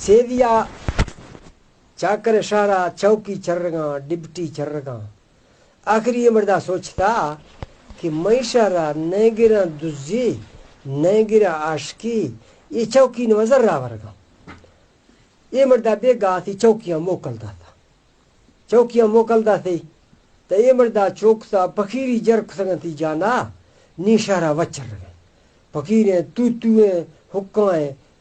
ٹیویا چاکر شہرا چوکی چرگاں، ڈبٹی چرگاں۔ آخری اے مردا سوچتا کہ مئی شہرا نئے گراں دزی، نئے گراں عاشقی، اے چوکی نوا زر آورگاں۔ اے مردا بیگا آتی چوکیاں موکل داتا۔ چوکیاں موکل داتے۔ تہ اے مردا چوکتا پکیری جر کتگنتی جانا، نی شہرا وچ چرگیں۔ پکیریں، توتویں، حکاں،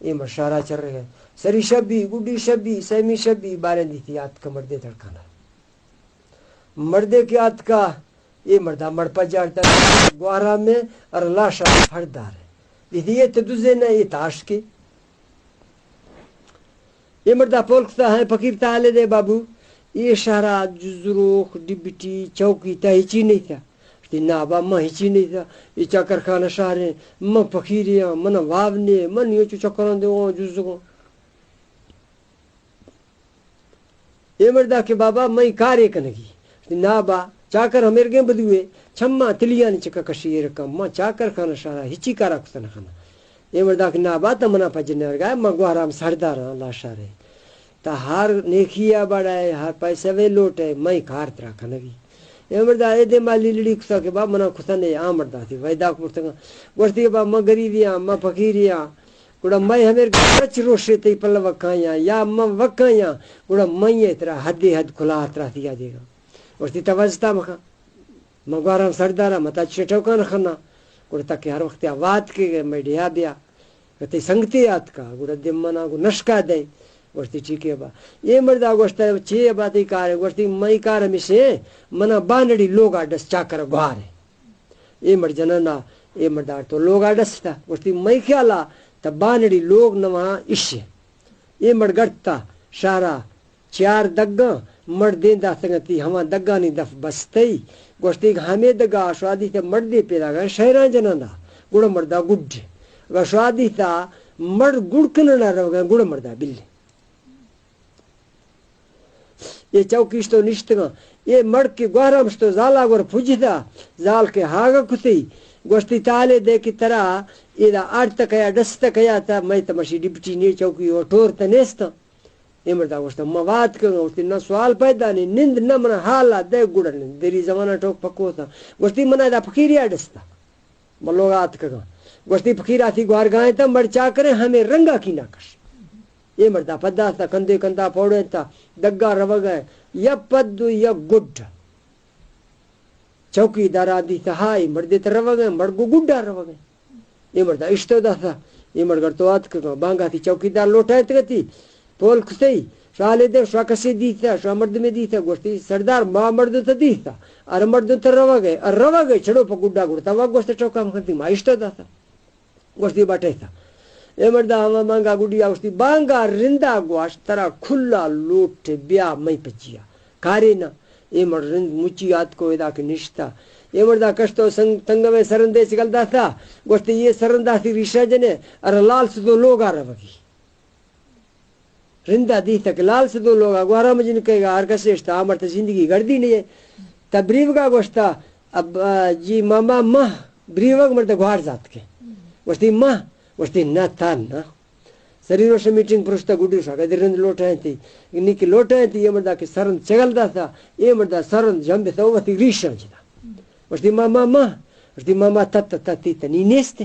اے مر شہرا چرگیں۔ سری شبی، گڈی شبی، سیمی شبی، باریں دیتی آتکا مردے تڑکانا۔ مردے کہ آتکا، اے مردا مڑ پجاڑتا، گوہرام میں، اور لاشا پھڑدار ہے۔ دیتی اے تو دزے نہ، اے تاش کے۔ اے مردا پول کتا، ہیں پکیر تا لے دے بابو، اے شہرا جزروخ، ڈبٹی، چوکی تا ہچی نہیں تھا۔ اشتی نا با، من ہچی نہیں تھا۔ اے چاکر خانہ شہریں، من پکیریاں، من واو نے، من یو چو چکران دے، جزگوں۔ اے مردا کہ بابا، مئی کارے کنگی۔ نا با، چاکر ہمیرگیں بدوئے، چماں تلیانی چکا کشی اے رقم، ما چاکر خانہ شہرا ہچی کارا کتا نہ خنا۔ اے مردا کہ نا با، تا منا پجنے ورگا، ما گوہرام سرداراں لاشارے۔ تا ہر نیکی آ بڑائے، ہر پیسہ وے لوٹے، مئی کار ترا کنگی۔ اے مردا اے دے مالی لڑی کتا کہ با، منا کتا نے، آ مردا تھی ویدا کرتگا۔ گوشتی کہ با، ما غریبیاں، ما فقیریاں، گڑا مئے ہمیر گچ روشے تئی پلو وکایاں یا من وکایاں، گڑا مئے ترا حدے حد کلاہ ترا تیا دیگا۔ گوشتی تا وزتا مکا، من گوارام سردارا، من تا چٹوکان خنا۔ گڑا تکے ہر وقت آ وات کے گئے، مئے ڈیا بیا۔ تئی سنگتے آتکا، گڑا دمنا گو نشکا دے۔ گوشتی ٹھیک ہے با۔ اے مردا گوشتا چے با تئی کار ہے؟ گوشتی مئی کار ہمیشے، منا بانڑی لوگا ڈس چاکر گوارے۔ اے مڑ جنانا، اے مڑ دار تو لوگا ڈستا۔ گوشتی، مئی خیالا تا بانڑی لوگ نواں اشے۔ اے مڑ گڑتا شہرا چیار دگاں، مڑ دین داتگنتی ہواں دگانی دف بستئی۔ گوشتی کہ ہمے دگا شوادی تے مڑ دے پیدا گئے شہراں جنانا، گڑا مردا گڈ۔ اگا شوادی تا مڑ گڑ کننا روگا، گڑا مردا بلے۔ اے چوکی اشتو نشتگاں۔ اے مڑ کہ گوہرام اشتو زالا گور پجدا، زال کہ ہاگا کتی، گوشتی تالے دے کہ ترا ادا آڑ تکیا، ڈس تکیا تا، مئے تمشی ڈپٹی نے چوکی او ٹور تا نیستا۔ اے مردا گوشتا، ما وات کنگا، گوشتی، نہ سوال پیدا نہیں، نند نہ منا حالا دے گڑا نند۔ دری زمانہ ٹوک پکوتا۔ گوشتی، منا ادا فقیریا ڈستا۔ من لوگا آتکگاں۔ گوشتی، فقیر آتی گوارگاہیں تا مڑ چاکریں ہمے رنگا کی نہ کش۔ اے مردا پدا تا کندے کندا پوڑے تا دگا روگا، یا پد و یا گڈ۔ چوکی دارا دیتا ہا، اے مردے تا روگا، مڑ گو گڈا روگا۔ اے مردا اشتو داتا، اے مڑ گڑ تو آتکگاں، بانگا تی چوکی دار لوٹائیں تگتی۔ پول کھسئی، شالے دے، شوا کسے دیتا، شوا مردمے دیتا، گوشتی، سردار، ما مردم تا دیتا، ار مردم تا روگا، ار روگا، چڑو پا گڈا گڑتا، وا گوشت چوکا مکنتی، ما اشتو داتا۔ گوشتی، بٹے تا۔ اے مردا ہما بانگا گڈیا گوشتی، بانگا رندا گواش، ترا کھلا لوٹ بیا مئی پچیا۔ کارے نا، اے مر رند مچی آتکو ادا کہ نشتا۔ اے مردا کشتو سنگ تنگوے سرندے چگل داتا، گوشتی، یہ سرندا تی ریشہ جنے، ار لال سدو لوگا روگی۔ رندا دیتہ کہ لال سدو لوگا گوہرام جنکے گا ہر کسے اشتا، آ مرد زندگی گردی نہیں ہے۔ تا بریوگا گوشتا، اب، آ، جی ماما مہ بریوگ مرد گوہر زات کے۔ گوشتی مہ، گوشتی نہ تا نہ۔ سری روش میٹنگ پرشتا گڈی شاگا دی رند لوٹائیں تی۔ نی کہ لوٹائیں تی، یہ مردا کہ سرند چگل داتا، یہ مردا سرند جنب تو وتی ریشاں جدا۔ گوشتی ماما مہ، گوشتی ماما تت تتی تنی نیستے۔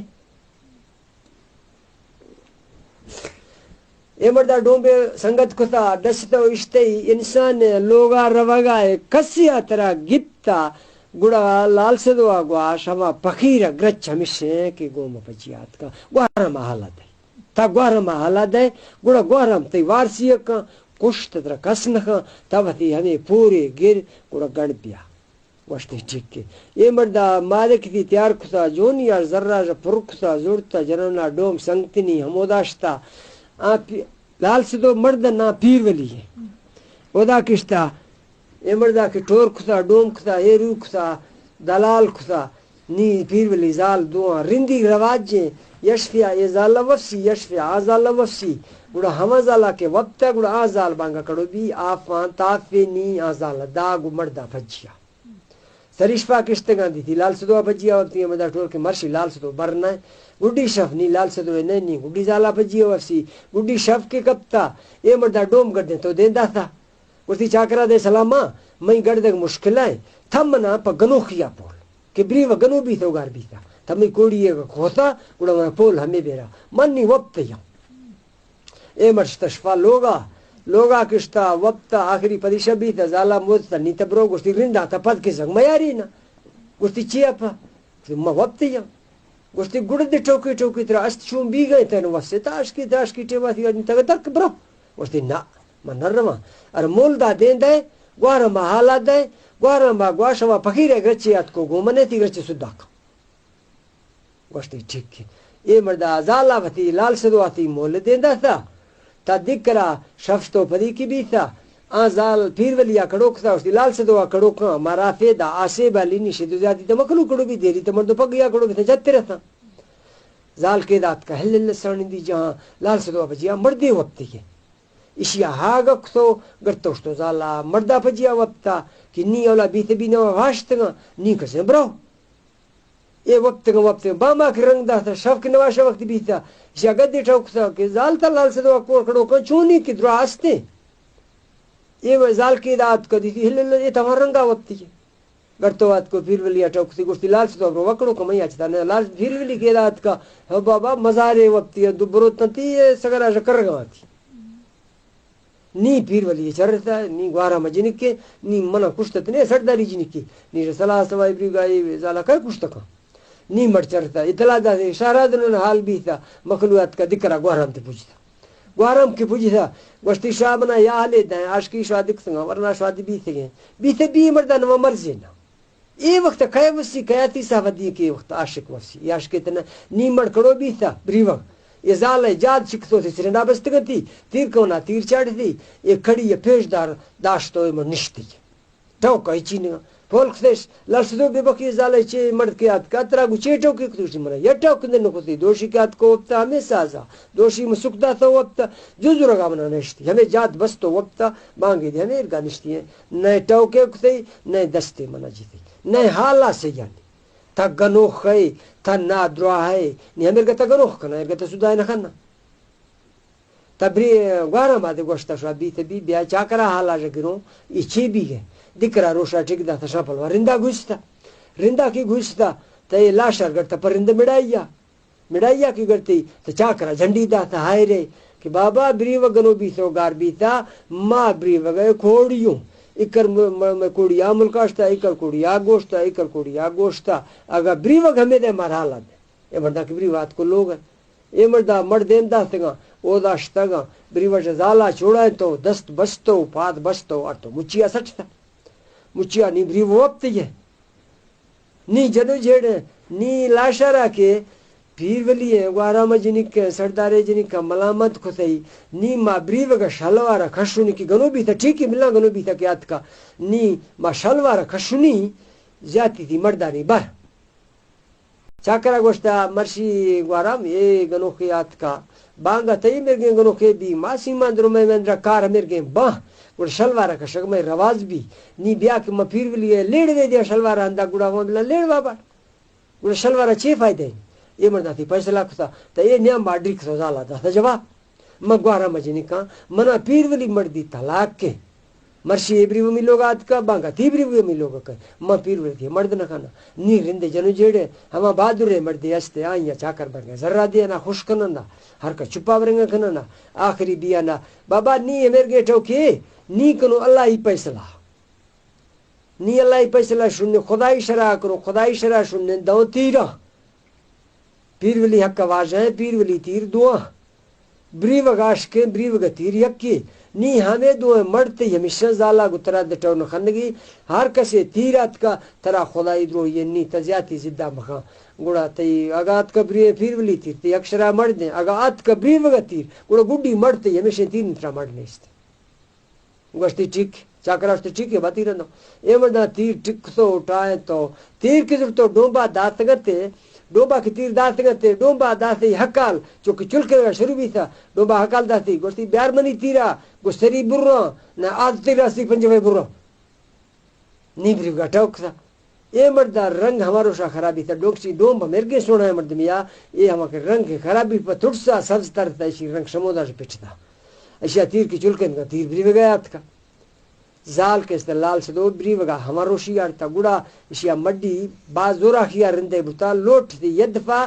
اے مردا ڈومبے سنگت کتا، ڈستا و اشتئی، انسان لوگا روگا اے، کسی ء ترا گپتا، گڑا لال سدوا گواش ہما پخیر ء گرچ ہمشیں کہ گوما پچی آتکا، گوہرام ء حالا دئے۔ تا گوہرام ء حالا دئے، گڑا گوہرام تئی وارسی ء کن، کشت ترا کس نہ کن، تا وتی ہمے پورے گر، گڑا گڑ بیا۔ گوشتی، ٹھیک ہے۔ اے مردا مالک دی تیار کتا، جونی آ زراژ پر کتا، زڑتا، جنانا ڈوم سنگتنی ہمودا شتا۔ آ پی-، لال سدو مرد نا پیر ولی ہے۔ اودا کشتا، اے مردا کہ ٹور کتا، ڈوم کتا، اے رو کتا، دلال کتا، نی پیر ولی زال دواں رندی رواجیں، یشفیا اے زال وفسی، یشفیا آ زال وفسی۔ گڑا ہما زالا کہ وپتا، گڑا آ زال بانگا کڑو بی، آفان تافے نی آ زال دا گو مردا پجیا۔ سریشپا کشتگاں دیتی، لال سدوا پجیا وپتی، اے مردا ٹول کہ مرشی لال سدو بر نہ۔ گڈی شف نی لال سدو نہ، نی گڈی زالا پجیا وپسی۔ گڈی شف کہ کپتا، اے مردا ڈوم گردیں تو دیندا تھا۔ گوشتی چاکرا دے سلاما، مئی گڑدگ مشکل ہے، تھا منا پہ گنوخیا پول، کہ بری و گنو بیتو گار بیتا، تھا مئی کوڑی اے کھوتا، گڑا منا پول ہمے بیرا، من نی وپتیاں۔ اے مرد شتا شپا لوگا، لوگا کشتا، وپتا، آخری پدیشا بیتا، زالا موتتا، نی تبرو گوشتی رندا تا پد کے زنگ میاری نا۔ گوشتی چی اپا؟ گوشتی ما وپتیاں۔ گوشتی گڑ دے ٹوکی ٹوکی ترا است چون بی گئے تین وسے تا اشکی تا اشکی ٹیما تھی اجن تک درک برو۔ گوشتی نا، من نہ رواں۔ ار مول دا دین دے، گوارا ما حالا دے، گوارا ما گواشا ما فقیر گرچے ات کو گو منے تھی گرچے سداک۔ گوشتی ٹھیک ہے۔ اے مردا زالا وتی لال سدوا تھی مول دیندا تھا۔ تا دکرا شفت و پدی کی بیتا۔ آ زال پیر ولیا کڑوک تھا، گوشتی لال سدوا کڑوکاں، مارا فیدا آسے بالی نشے تو زیادی تو مخلوق کڑو بی دیری تو مردو پگیا کڑو بی تو جت رہتا۔ زال کے دات کا ہل ہل سانی دی جہاں لال سدوا بجیا مردے وپتی کے۔ اشیا ہاگک تو گرتوش تو زالا مردا پجیا وپتا کہ نی اولا بیت بی نوا واشتگا، نی کسے برو۔ اے وپتگاں وپتگاں، باما کہ رنگ داتا، شف کہ نواشا وقت بیتا، اشیا گدے ٹوکتا کہ زال تا لال سدوا کور کڑوکاں چونی کہ درا استیں۔ اے و زال کے دات کدی تھی ہل ہل اے تمہار رنگا وپتی۔ گڑتو آتکو پیر ولیا ٹوکتی گوشتی لال سدوا برو وکڑوکاں مئی اچتا نہ لال پیر ولی کے دات کا، ہو بابا مزارے وپتی دو برو تنتی اے سگرا شکر گواتی۔ نی پیر ولی چرتا، نی گوارا ما جنکے، نی منا کشتت نے سرداری جنکی، نی رسلا سوائی بری گائی زالا کئے کشتکا۔ نی مڑ چرتا، اطلاع دا دے، شہراد نن حال بیتا، مخلوقات کا دکرا گوارام تے پوجتا۔ گوارام کے پوجتا، گوشتی شاہ منا یا حالے دائیں، عاشقی شاہ دکھ سنگا، ورنا شاہ دی بیتے گئے۔ بیتے بی مردان و مرزے نا۔ اے وخت کئے وسی، کئے تیسا ودی کہ اے وخت عاشق وسی۔ اے عاشق تنا نی مڑ کڑو بیتا، بریوگ۔ اے زال اے جاد شکتو سے سرنڈا بستگتی، تیر کونا تیر چاڑتی، اے کڑی اے پیش دار داشتو اے مڑ نشتی۔ ٹوکا ہچی نگا۔ پولک سیش، لال سدو بے بکی زال اے چے مڑد کے آتکا، ترا گو چے ٹوکی کتوشی منا۔ یا ٹوک دن نکتی، دوشی کے آتکو وپتا ہمیں سازا۔ دوشی مسک داتا وپتا، جو زورگا منا نشتی۔ ہمیں جاد بستو وپتا، بانگی دے ہمیں ارگا نشتی ہیں۔ نئے ٹوکے کتئی، نئے دستے منا جیتے۔ نئے حالا سے یعنی۔ تا گنوخ ہے، تا نادراہ ہے، نی ہمیں ارگا تا گنوخ کنا، ارگا تا سدائے نہ کنا۔ تا بری گوارا ما دے گوشتا شوا بیت بی، بیا چاکرا حالا جگروں، ای چی بی گئے۔ دکرا روشا ٹک دا تا شاپل وا رندا گوشتا۔ رندا کی گوشتا، تا اے لاشار گڑتا پر رند مڑائی یا۔ مڑائیا کی گڑتی تو چاکرا جھنڈی داتا ہائے رے کہ بابا بریوگ گنو بیتو گار بیتا، ما بریوگ ء کوڑیوں، اکر م-، م-، م-، کوڑی آ ملکاشتا، اکر کوڑی آ گوشتا، اکر کوڑی آ گوشتا۔ اگا بریوگ ہمیں دے مارا حالت اے مردا کہ بریوات کو لوگ ہے۔ اے مردا مڑ دیم داستگاں، او داشتگاں، بریوگ زالا چوڑا تو دست بستو، پاد بستو، اور تو مچیا سٹتا۔ مچیا نی بریوگ وپتی ہے۔ نی جنو جیڑ، نی لاشارا کے پیر ولی ہیں، گوارا ما جنک ہیں، سردارے جنک ہیں، ملامت کتئی، نی ما بریوگا شلوارا کشونی کی گنو بیتا، ٹھیک ہے، ملا گنو بیتا کہ آتکا، نی ما شلوارا کشونی، زیاتی تھی مردانی بر۔ چاکرا گوشتا، مرشی گوارام، اے گنوخے آتکا، بانگا تئی مرگیں گنوخے بی، ما سیمان درو میں مندرا کار مرگیں باں، گڑا شلوارا کشگ میں رواز بی، نی بیا کہ ما پیر ولی ہے، لیڑ دے دیا شلوارا ہندا گڑا ہوں بلا لیڑ بابا۔ گڑا شلوارا چے فائدہ ہے؟ اے مردا تھی فیصلہ کتا، تا اے نیام باڈری کتا زالا داتا جواب۔ من گوارا مجنکاں، منا پیر ولی مردی طلاق کے۔ مرشی اے بریو می لوگ آتکا، بانگا تی بریو می لوگ کئے۔ من پیر ولی تھی مرد نہ کنا۔ نی رند جنو جیڑے، ہما بہادر مردی استے، آئیا چاکر برگا زرا دیا نا خوش کننا، ہر کا چپا برنگا کننا، آخری بیا نا۔ بابا نی امیر گیٹو کے، نی کنو اللہ ہی فیصلہ۔ نی اللہ ء فیصلہ شنیں، خدائی شرع کرو، خدائی شرع شنیں، دو تیراں۔ پیر ولی حق واجہ ہیں، پیر ولی تیر دواں۔ بریوگ عاشقیں، بریوگ تیر یکی۔ نی ہمیں دوئیں مڑتے ہمیشہ زالا گو ترا دٹو نہ خنگی۔ ہر کسے تیر آتکا ترا خدائی دروہی نی، تا زیاتی زدہ مخاں۔ گڑا تئی اگا آتکا بری-، پیر ولی تیر، تئی یک شرع مڑ دیں۔ اگا آتکا بریوگ تیر، گڑا گڈی مڑتے ہمیشہ تیر نی ترا مڑ نیست۔ گوشتی ٹھیک، چاکرا گوشتی ٹھیک ہے، با تیر اندو۔ اے مردا تیر ٹک تو اٹھائے تو، تیر کی زرتو ڈومبا داتگتے، ڈومبا کی تیر داتگتے، ڈومبا داتی حقال، چونکہ چلکے شروع بیتا، ڈومبا حقال داتی، گوشتی بیار منی تیرا، گو سری برو، نہ آد تیرا سی پنجوے برو۔ نی بریوگا ٹوک تھا۔ اے مردا رنگ ہما روشا خرابی تا، ڈونکچی ڈوم پہ مرگیں سوڑا مردمیا، اے ہما کہ رنگ خرابی پہ ترسا سبز تر تا، اشی رنگ شمودا پٹتا۔ اشیا تیر کی چلکن کا تیر بری وگا آتکا۔ زال کہ است لال سدو بری وگا ہما روشی آڑتا، گڑا اشیا مڈی باز زوراخیا رندے بوتا، لوٹ تی یدفا،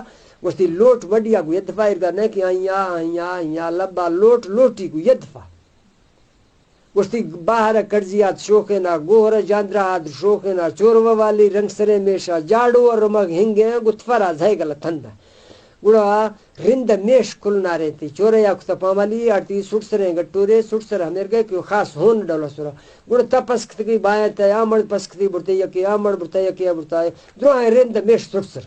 گوشتی لوٹ مڈیا گو یدفا، ارگا نہ کہ آئیا، آئیا، آئیا، لبا لوٹ، لوٹی گو یدفا۔ گوشتی باہر کڑزی آت شوخینا، گوہر جاندرا آت شوخینا، چورو والی رنگ سرے میشا، جاڑو اور رمگ ہنگے گتفرا زہے گل تھندا۔ گڑا رند میش کل نارے تی، چورے یا کتا پامالی آڑتی سٹ سرے گٹورے، سٹ سر ہمیر گئے کہ خاص ہون ڈولا سرا۔ گڑا تا پسکتگی بایا تا، آ مڑ پسکتی برتے، یکی آ مڑ برتا، یکی آ برتا، درائیں رند میش سٹ سر۔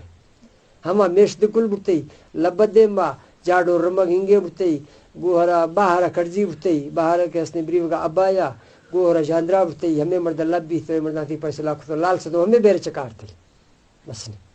ہما میش دکل بوتئی، لبد دیما جاڑو رمگ ہنگے بوتئی، گوہرا باہرا کڑزی بوتئی، باہرا کہ استیں بریوگا ابایا، گوہرا جاندرا بوتئی، ہمے مرد لب بیت، ہمے مرداں تی پیسلہ کتو، لال سدو ہمے بیر چکارتئی۔ بس نی۔